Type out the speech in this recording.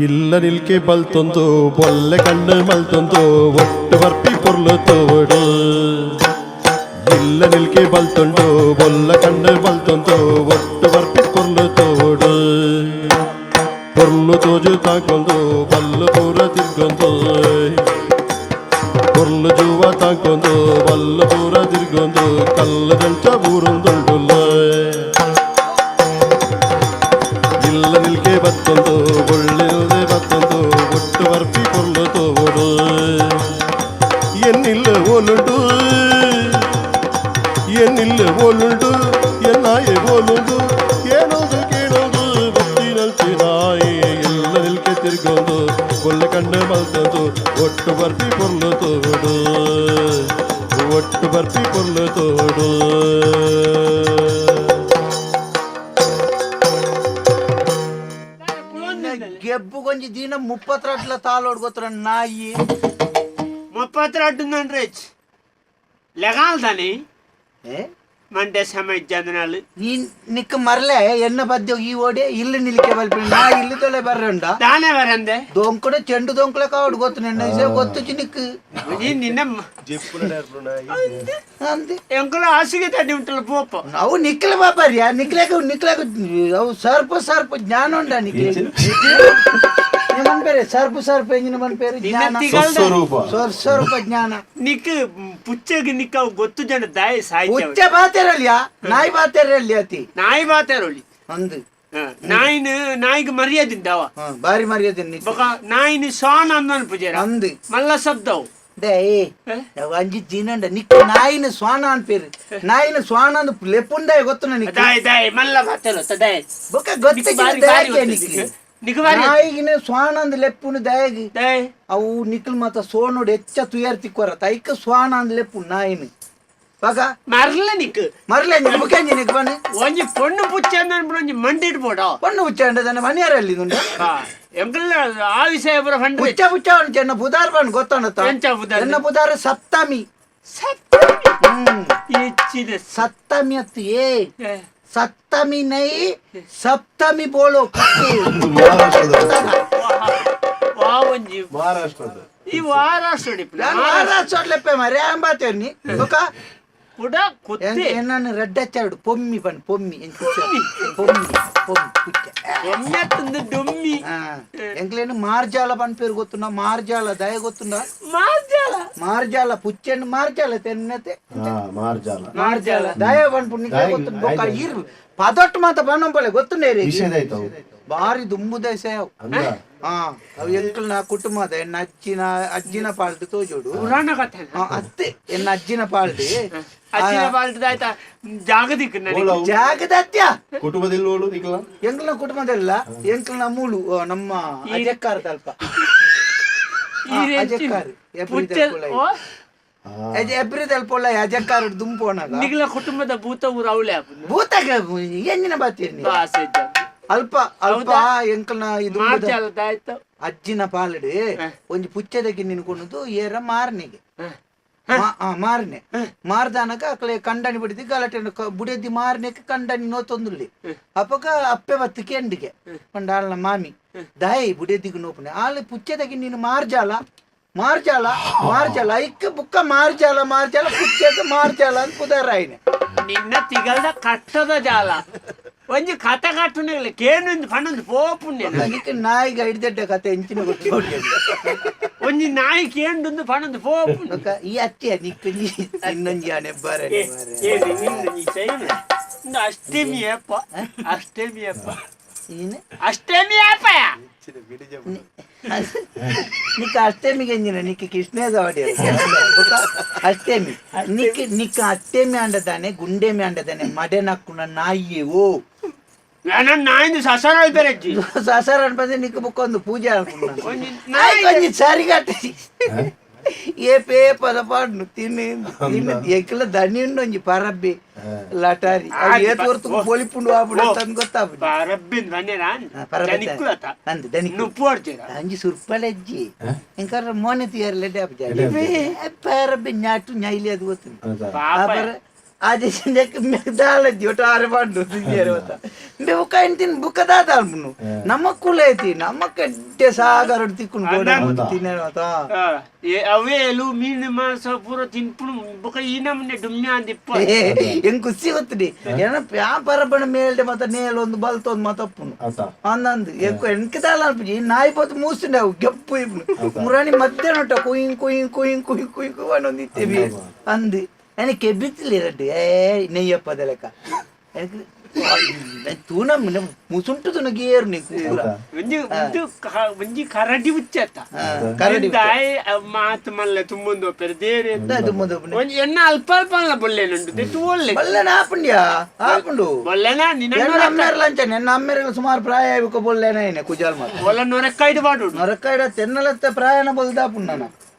ಇಲ್ಲ ನಿಲ್ಕೆ ಬಲ್ತೊಂದು ಬೊಲ್ಲೆ ಕಣ್ಣು ಮಲ್ತೊಂದು ಒಟ್ಟು ಬರ್ಪಿ ಪೊರ್ಲು ತೋಡು. ಇಲ್ಲ ನಿಲ್ಕೆ ಬಲ್ತೊಂಡು ಬೊಲ್ಲ ಕಣ್ಣು ಬಲ್ತೊಂದು ಒಟ್ಟು ಬರ್ಪಿ ಪೊರ್ಲು ತೋಡು. ಪೊರ್ಲು ತೋಜು ತಾಕೊಂದು ಬಲ್ಲು ಪೂರ ತಿರ್ಗೊಂದು, ಪೊರ್ಲು ಜೂವ ತಾಕೊಂದು ಬಲ್ಲು ಪೂರ ತಿರ್ಗೊಂದು ಕಲ್ಲು ದಂಚ ಬೂರೊಂದುಂಡುಲ್ಲ. ಇಲ್ಲ ನಿಲ್ಕೆ ಬತ್ತೊಂದು ಒಳ್ಳೆಲ್ದೆ ಬತ್ತೊಂದು ಒಟ್ಟು ಬರ್ಪಿ ಪೊರ್ಲು ತೋಡು. ಎನ್ನಿಲ್ಲ ಓಲುಂಡು, ಎನ್ನಿಲ್ಲ ಓಲುಂಡು, ಎನ್ನಾಯೆ ಓಲುಂಡು ಏನೊಂದು ಕೇಳೊಂದು ಬತ್ತಿನಲ್ಚಿ ನಾಯಿ. ಇಲ್ಲ ನಿಲ್ಕೆ ತಿರ್ಗೊಂದು ಒಳ್ಳೆ ಕಣ್ಣು ಮಲ್ತೊಂದು ಒಟ್ಟು ಬರ್ಪಿ ಪೊರ್ಲು ತೋಡು, ಒಟ್ಟು ಬರ್ಪಿ ಪೊರ್ಲು ತೋಡು. ಗೆಬ್ಬುಗೊಂಜಿ ದಿನ 32 ತಾಳೋಡ್ ಗೊತ್ತರ ನಾಯಿ. 32 ರೇಚ್ ಲೆಗಾಲ್ದಾನೆ. ಏ? ಮಂಡೆ ಸಮಯ ಜಂದನಾಳು. ನೀನ್ ನಿಕ್ಕ ಮರ್ಲೆ ಎನ್ನ ಪದ್ಯ ಈ ಓಡೆ ಇಲ್ಲು ನಿಲ್ಕೆ ಬಲ್ಪಿ ನಾ ಇಲ್ಲು ತೊಲೆ ಬರ್ರಂಡ. ದಾನೆ ವರಂದೆ. ದೊಂಕಡೆ ಚೆಂಡು ದೊಂಕಲೆ ಕಾವಡ್ ಗೊತ್ತು ನಿನ್ನ ಇಸೆ ಗೊತ್ತು ನಿಕ್. ನೀ ನಿನ್ನ ಅಂದೆ. ಎಂಕುಲ ಹಾಸಿಗೆ ತಡ್ಡಿ ಉಂಟಲ್ಲ ಪೋಪ. ಅವು ನಿಕ್ಲೆ ಬಾಪಾರ್ಯಾ, ನಿಕ್ಲೆಕ ನಿಕ್ಲೆಕ ಅವು ಸರ್ಪ ಸರ್ಪ ಜ್ಞಾನ ಉಂಡ ನಿಕ್ಲೆ. ಮನ್ ಪೇರೆ ಸರ್ಪ ಸರ್ಪ ಎಂಜಿನ ಮನ್ ಪೇರು ನಿನ್ನ ಜ್ಞಾನ. ತಿಗಲ್ದ ಸ್ವರೂಪ ಜ್ಞಾನ. ನಿಕ್ ಪುಚ್ಚಗೆ ನಿಕ್ಕ ಅವು ಗೊತ್ತು ಜನ ದಾಯ ಸಾಹಿತ್ಯ. ಉಚ್ಚ ಬಾತೆರಲ್ಯಾ, ನಾಯಿ ಬಾತೆರಲ್ಯ ಅತಿ. ನಾಯಿ ಬಾತಾರೊಳಿ. ಅಂದು. ನಾಯಿನ ನಾಯಿಗೆ ಮರ್ಯಾದೆ ಅವ. ಹ, ಬಾರಿ ಮರ್ಯಾದೆ ನಿಕ್. ಬೊಕ ನಾಯಿನ ಸಾನ್ ಅಂದನ್ ಪೂಜಾರ. ಅಂದು. ಮಲ್ಲ ಶಬ್ದವು. ಡೇ ಏ, ಅಂಜಿ ದಿನಂಡ ನಿಕ್ ನಾಯಿನ ಸ್ವಾನ ಅನ್ಪೇರು, ನಾಯಿನ ಸ್ವಾನ ಅಂದ್ ಲೆಪ್ಪುಂದಾಯ ಗೊತ್ತು ನಿಕ್. ದಾಯ್ ದಾಯ್ ಮಲ್ಲ ಬಾತಾರ ದಾಯ್. ಬೊಕ ಗೊತ್ತ. ನಿಕ್ ಬಾರಿ ಬಾರಿ ಗೊತ್ತು ನಿಕ್. ನಿಕ್ ಬಾರಿ ನಾಯಿಗಿನ ಸ್ವಾನ ಅಂದ್ ಲೆಪ್ಪುನು ದಾಯಗ್? ದಾಯ್. ಅವು ನಿಕ್ಲ್ ಮಾತ ಸೋನೋಡು ಹೆಚ್ಚ ತುಯರ್ ತಿಕ್ವರ ತೈಕ ಸ್ವಾನ ಅಂದ್ ಲೆಪ್ಪು ನಾಯಿನ ಬಗ. ಮರ್ಲ ನಿಕ್. ಮರ್ಲೆ ಬುಕೆಂಜಿ ನಿಕ್ ಬನ್ನಿ. ಒಂಜಿ ಪೊಣ್ಣು ಪುಚ್ಚ ಅಂದನ್ ಒಂಜಿ ಮಂಡಿಟ್ ಬೋಡ. ಪೊಣ್ಣು ಉಚ್ಚ ಅಂಡ ಮನಿಯರಲ್ಲಿ ಉಂಡ. ಎಂಕಲ್ನ ಆ ವಿಷಯ ಪೂರ ಫಂಡ್. ಉಚ್ಚ ಪುಚ್ಚ ಉಂಟು ಎನ್ನ ಬುಧಾರ್ ಬನ್ ಗೊತ್ತೋಣ. ಎಂಚ ಬುಧಾರ್? ಎನ್ನ ಬುಧಾರ್ ಸಪ್ತಮಿ. ಹೆಚ್ಚಿದ. ಸಪ್ತಮಿ ಅತ್ತು ಏ ಸಪ್ತಮಿ ನೈ ಸಪ್ತಮಿ ಬೋಲೋ ಕತ್ತೆ. ವಾ ಒಂಜಿ ಮಹಾರಾಷ್ಟ್ರದ. ಈ ವಾರ ನಾನು ವಾರ ಸೊಡ್ಲೆಪ್ಪೆ ಮಾರ್ರೆ ಅಂಬಾತೇವ್ನಿ ಬೊಕ. ಕುಡ ಕುತ್ತೆ. ಎನ್ನನ್ನು ರಡ್ಡಚ್ಚಾಡು ಪೊಮ್ಮಿ ಬನ್ ಪೊಮ್ಮಿ ಎಂಚ ಪೊಮ್ಮಿ ಪೊಮ್ಮಿ ಪುಚ್ಚ. ಒಮ್ಮೆ ತಂದು ಡೊಮ್ಮಿ. ಆ, ಎಂಕ್ಲೇನು ಮಾರ್ಜಾಲ ಪನ್ ಪೇರು ಗೊತ್ತುಂಡ? ಮಾರ್ಜಾಲ ದಯ ಗೊತ್ತುಂಡ? ಮಾರ್ಜಾಲ. ಮಾರ್ಜಾಲ ಪುಚ್ಚೆನ್ ಮಾರ್ಜಾಲ ತೆನ್ನತೆ. ಮಾರ್ಜಾಲ. ಮಾರ್ಜಾಲ ದಯ ಪನ್ಪು ನಿಕ್ಲೆ ಗೊತ್ತುಂಡು? ಬೊಕ ಈರ್ ಪದೊಟ್ಟು ಮಾತ ಪನೊಂಪಲೆ ಗೊತ್ತುಂಡೇರಿ. ನಿಷೇಧ ಆಯ್ತು ಅವು. ಬಾರಿ ದುಂಬುದ ಸೇವ್. ಅಂದ. ಹಾ, ಅವು ಎಂಕಲ್ನ ಕುಟುಂಬದ ಎನ್ನ ಅಜ್ಜಿನ ಅಜ್ಜಿನ ಪಾಲ್ಡು ತೋಜೋಡು. ಪುರಾಣ ಕಥೆ. ಹಾ, ಅತ್ತೆ ಎನ್ನ ಅಜ್ಜಿನ ಪಾಲ್ಡು. ಅಜ್ಜಿನ ಬಾಲ್ಟದ ಆಯ್ತಾ ಜಾಗದಿಕ್ ನನಗೆ. ಓಲವು. ಜಾಗದ ಅತ್ಯ. ಕುಟುಂಬದಲ್ಲಿ ಓಳು ನಿಕ್ಲ. ಎಂಕಲ್ನ ಕುಟುಂಬದಲ್ಲ, ಎಂಕಲ್ನ ಮೂಲು ನಮ್ಮ ಅಜಕ್ಕಾರ ತಲ್ಪ. ಈ ರೇಂಜ್ ಅಜಕ್ಕಾರ ಎಬ್ರಿ ಪುಚ್ಚ ತಲ್ಪೊಲ. ಓ ಎಬ್ರಿ ತಲ್ಪೊಲ ಅಜಕ್ಕಾರ ದುಂಪೋನಾಗ. ನಿಗ್ಲ ಕುಟುಂಬದ ಭೂತ ಊರು ಅವಳೆ ಆಪುಂಡು. ಭೂತಗ ಎಂಜಿನ ಬಾತೀರ್ನಿ. ಬಾಸೆ. ಅಲ್ಪ ಅಲ್ಪ ಎಂಕಲ್ನ ಇದು ಮಾರ್ಜಾಲದ ಆಯ್ತು. ಅಜ್ಜಿನ ಪಾಲಡು ಒಂಜಿ ಪುಚ್ಚದ ಗಿನ್ನಿನ ಕೊನದು ಏರ ಮಾರನಿಗೆ ಮಾರನೆ ಮಾರ್ದಾನಕ ಅಕ್ಲೆ ಕಂಡನಿ ಬಿಡಿದಿ ಗಲಾಟೆ ಬುಡೆದಿ ಮಾರನೆಕ್ ಕಂಡನಿ ನೋತೊಂದುಲ್ಲಿ. ಅಪಗ ಅಪ್ಪೆ ಬತ್ತು ಕೆಂಡಿಗೆ ಪಂಡ ಆಲ್ನ ಮಾಮಿ ದಾಯಿ ಬುಡೆದಿಗ್ ನೋಪುನೆ ಆಲ್ ಪುಚ್ಚದ ಗಿನ್ನಿನ ಮಾರ್ಜಾಲ ಮಾರ್ಜಾಲ ಮಾರ್ಜಾಲ ಐಕ್ ಬುಕ್ಕ ಮಾರ್ಜಾಲ ಮಾರ್ಜಾಲ ಪುಚ್ಚದ ಮಾರ್ಜಾಲ ಅಂತ ಪುದರಾಯಿನೆ. ನಿನ್ನ ತಿಗಲ್ದ ಕಟ್ಟದ ಜಾಲ ಒಂಜಿ ಕತೆ ಕಟ್ಟುನಿಲ್ಲ ಕೇನುಂದು ಪಣ್ಣೊಂದು ಪೋಪುಂಡೆ. ಅದಕ್ಕೆ ನಾಯಿಗೆ ಹಿಡ್ದಡ್ಡ ಕತೆ ಎಂಚಿನ ಗೊತ್ತು. ಒಂಜಿ ನಾಯಿ ಕೇಂಡುಂದು ಪಣ್ಣೊಂದು ಪೋಪುಂಡು. ಬೊಕ್ಕ ಈ ಅತ್ತಿಯ ನಿಕ್ಕು ಇನ್ನೊಂಜಿ ಆನೆ ಬಾರೆ. ಇಂದು ಅಷ್ಟಮಿ ಅಪ್ಪ, ಅಷ್ಟಮಿ ಅಪ್ಪ. ನೀನು ಅಷ್ಟಮಿ ಅಪ್ಪಯ. ನಿಕ್ಕ ಅಷ್ಟಮಿಗೆ ಎಂಜಿನ ನಿಕ್ಕ ಕೃಷ್ಣೇದ ಅಷ್ಟಮಿ ನಿಕ್ ನಿಕ್ಕ ಅಷ್ಟಮಿ ಅಂಡದಾನೆ ಗುಂಡೆಮಿ ಅಂಡದಾನೆ ಮಡೆ ನಕ್ಕುನ ನಾಯಿ ಓ. ನನ್ನ ನಾಯಿಂದು ಸಸರ ಅಲ್ಪೆರಜ್ಜಿ. ಸಸರ ಅನ್ಪಂದೆ ನಿಕ್ಕ ಬುಕ್ಕೊಂದು ಪೂಜೆ ಅನ್ಕೊಂಡ. ಒಂಜಿ ನಾಯಿ ಒಂಜಿ ಸರಿಗಟ್ಟ ಏ ಪೇ ಪದ ಪಾಡ್ನು ತಿನ್ನು ತಿನ್ನು ಎಕ್ಲ ದಣಿ ಉಂಡು ಒಂಜಿ ಪರಬ್ಬಿ ಲಟಾರಿ ಅವು ಏತ್ ಹೊರ್ತು ಪೊಲಿಪುಂಡು ಆಪುಂಡು ಅಂತ ಗೊತ್ತಾಪುಂಡು. ಪರಬ್ಬಿಂದ್ ಬನ್ನೇರಾ? ದನಿಕ್ಕುಲತ. ಅಂದ್ ದನಿಕ್ಕು. ನುಪ್ಪು ಆಡ್ತೀರ. ಅಂಜಿ ಸುರ್ಪಲೆಜ್ಜಿ ಎಂಕಾರ ಮೋನೆ తీಯರ್ಲೆ ಡ್ಯಾಪ್ ಜಾಲಿ ಪರಬ್ಬಿ ಞಾಟು ಞೈಲಿ ಅದು ಗೊತ್ತು. ಪಾಪ. ಆದೇಶಕ್ಕೆ ದಾಲಜ್ಜಿ ಒಟ್ಟು ಆರೆ ಪಂಡು ತಿಂಜೇರು ಮತ್ತ ಬುಕ್ಕ ತಿನ್ ಬುಕ್ಕ ದಾದ ನಮ್ಮ ಕುಲ ಐತಿ ನಮ್ಮ ಕೆಡ್ಡೆ ಸಾಗರ ತಿಕ್ಕುಂಡು ಗೋಡೆ ತಿನ್ನೇರು ಮತ್ತ. ಅವೇ ಎಲು ಮೀನು ಮಾಂಸ ಪೂರ ತಿನ್ಪುಣು ಬೊಕ ಈ ನಮ್ಮನೆ ಡುಮ್ಮೆ ಅಂದಿಪ್ಪ. ಏ, ಎಂಗ್ ಖುಷಿ ಗೊತ್ತಡಿ ಏನ ವ್ಯಾಪಾರ ಬಣ್ಣ ಮೇಲ್ಡೆ ಮತ್ತ ನೇಲ್ ಒಂದು ಬಲ್ತೊಂದು ಮತ್ತಪ್ಪುನು. ಅತ್ತ. ಅಂದಂದು ఎక్కువ వెనకదాల అనిపించి నాయి పోతే మూస్తుండే అవి గప్పు ఇప్పుడు మురాని మధ్యాహ్నం ఉంటా కుయింగ్ కుయింగ్ కుయింగ్ కుయింగ్ కుయింగ్ కుయింగ్ అని ఉంది తెవి అంది. ఆయన కెబ్బిచ్చలేరండి. ఏ నెయ్యప్ప లెక్క ತೂನ ಮುಸುಂಟು ತುನ ಗೇರು ನೀ ಕೂರ. ಒಂಜಿ ಒಂದು ಒಂಜಿ ಕರಡಿ ಉಚ್ಚತ್ತ. ಕರಡಿ. ದಾಯಿ ಮಾತು ಮಲ್ಲೆ ತುಂಬೊಂದು ಒಪ್ಪೆರೆ ದೇರೆ. ದುಮ್ಮದು. ಒಂಜಿ ಎನ್ನ ಅಲ್ಪ ಅಲ್ಪ ಅಲ್ಲ ಬೊಲ್ಲೆನುಂಡು ದೆತ್ತು ಒಲ್ಲೆ. ಬಲ್ಲೆನ ಆಪುಂಡ್ಯಾ ಆಪುಂಡು. ಬೊಲ್ಲೆನಾ ನಿನ್ನ? ಎನ್ನ ಅಮ್ಮೇರ್ಲ ಅಂಚನೆ, ಎನ್ನ ಅಮ್ಮೇರ್ಲ ಸುಮಾರು ಪ್ರಾಯ ಆಯ್ಬೇಕು ಬೊಲ್ಲೆನ ಏನೆ ಕುಜಾಲ್ ಮಾತ್ರ. ಒಲ್ಲ ನೊರೆಕ್ಕೈದು ಬಾಡು. ನೊರಕಾಯ್ಡ ತೆನ್ನಲತ್ತ ಪ್ರಾಯನ ಬೊಲ್ದಾಪುಂಡು ನಾನು.